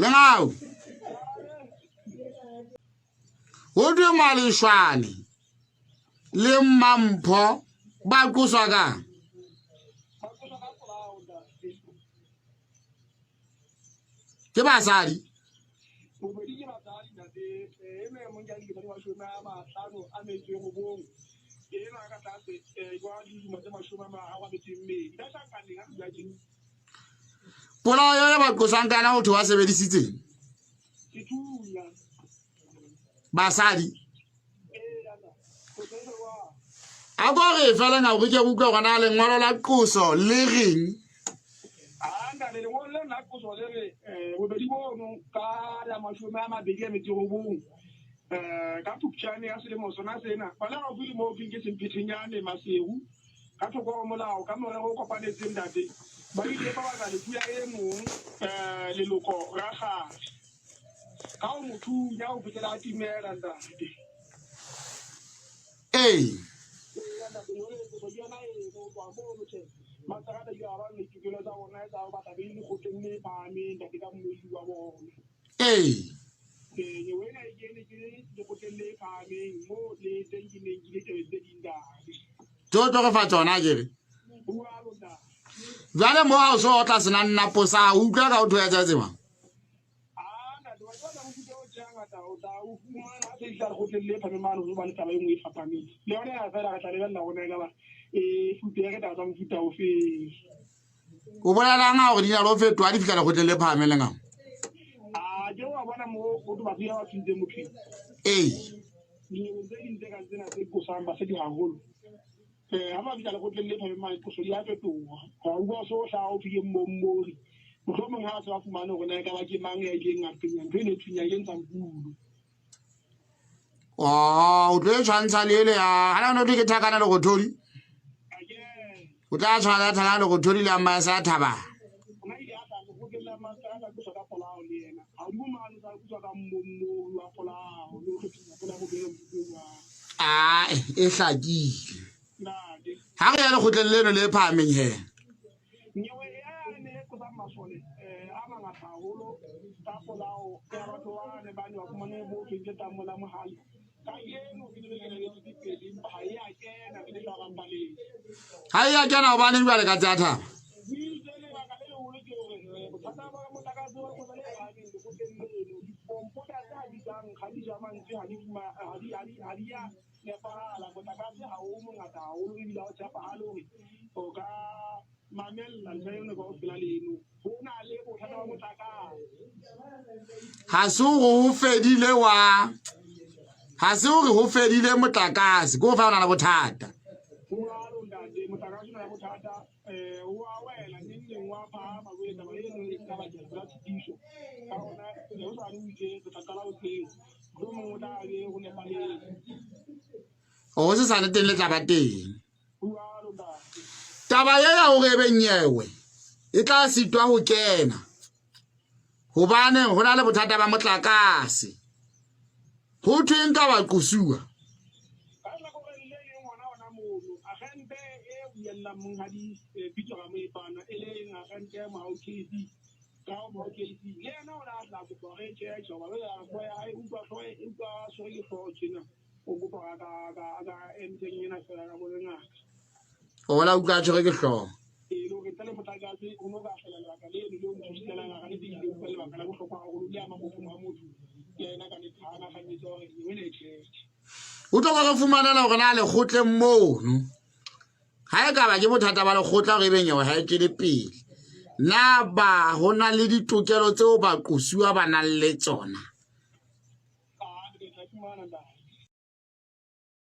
Lengau. Ho thwe Maleshwane le Mmampho ba qoswa kang? Ke basadi. Bobedi ke batsadi ntate e me mong ke a 59 ena ka tlase kwa dilemo tse 34 ka tjhankaneng a dula tjena. Polao eo ba qosang ka yona ho thwe ba sebedisitseng? Sethunya. Basadi. A ko re fela ngao re ke re utlwe hore na lengolo la qoso le reng. Ntate, lengolo leno la qoso le re bobedi bono ka la 29 ka Phupjane ya selemo sona sena, ba le gaufi le moo thweng ke Semphethenyane, Maseru, ka thoko ho molao, ka morero o kopanetseng ntate, ba ile ba batla lefu ya e mong leloko rakgadi ka ho mo thunya ho fihlela a timela ntate. Ee. Ee. Tso tlo re fa tsona akere. Jwale mo ha o so otla sena nnapo sa utlwa ka o thoya tsa tseba. O bolelang ha gore di na le ho fetoha di fihla lekgotleng le phahameng le ngao? Ee. Eh, ha ba fihla lekgotleng le phahameng mane qoso di a fetoha. Wa utlwa so hlaha ho thwe ke mmommori. Mohlomong ha se ba fumane hore na e ka ba ke mang ya ileng a penya ntho e ne e thunya e ntsha nkulo. Oh, o tlo e tshwantsha le ele ya ha na no thwe ke thakana lerothodi. O tla tshwana thakana lerothodi le amma sa thaba. Ona ile a tla lekgotleng la mastrata qoswa ka polao le yena. Ha hodimo mane sa qoswa ka mmommori wa polao le ho kgethunya polao motho eno mofuta o jwang. A e hlakile. Ha re ya lekgotleng leno le phahameng he. Nyewe ea ne e qosang masole a mangata haholo ka polao ya batho ba ne ba ne ba fumane bo thweng ke tamo la mohale. Kajeno ke ne ke na le tse pedi empa ha e a kena ke le tshwarang paleng. Ha e a kena hobaneng jwale ka tsa thaba? O itse lebaka le leholo ke hore bothata ba motlakase wa lekgotla le phahameng lekgotleng leno, dikompota tse habisang ha di ja mantswe ha di ha di ha di ha di ya nepahala. Motlakase ha o mongata haholo ebile ha o tshepahale hore o ka mamella ntho eno kaofela leno. Ho na le bothata ba motlakase. Ha se hore ho fedile wa ha se hore ho fedile motlakase ke ho fa o na le bothata. Ho jwalo ntate, motlakase o na le bothata. Eh, o a wela neng neng wa phahama jwale taba eno e ka bakela fela tshitiso. Ka hona hosane o itse re tla qala hoseng, mohlomong o tla be ho nepahetse. O se sane teng le tla ba teng. Ho jwalo ntate. Taba ye ya hore e be nyewe e tla sitwa ho kena hobane ho na le bothata ba motlakase. Ho thweng ka baqosuwa? Ka lehlakoreng le leng hona hona mono, agente e buellang Monghadi Pitso Ramoepana, e leng agente Mohau KC, Kao Mohau KC, le yena o ne a tla kopa hore tjhe, tjhe, hoba jwale a re hlooho ya hae, utlwa hlooho e utlwa a tshwerwe ke hlooho tjena, o kopa hore a ka, a ka, a ka emteng ena feela a ka bone ngaka. O la utlwa a tshwerwe ke hlooho. E le hore ntle le motlakase ho no ka hlahela lebaka leno leo motho fihlellang a kannete ile utlwa lebaka la bohlokwa haholo le amang bophelo ba motho le yena ka nnete ha a na kganyetsa hore nyewe ena e tjhetjhe. O tlo ba re fumanela hore na lekgotleng mono ha e ka ba ke bothata ba lekgotla hore e be nyewe ha e tswele pele na ba ho na le ditokelo tseo baqosuwa ba nang le tsona. Ah, ke tla fumana ntate.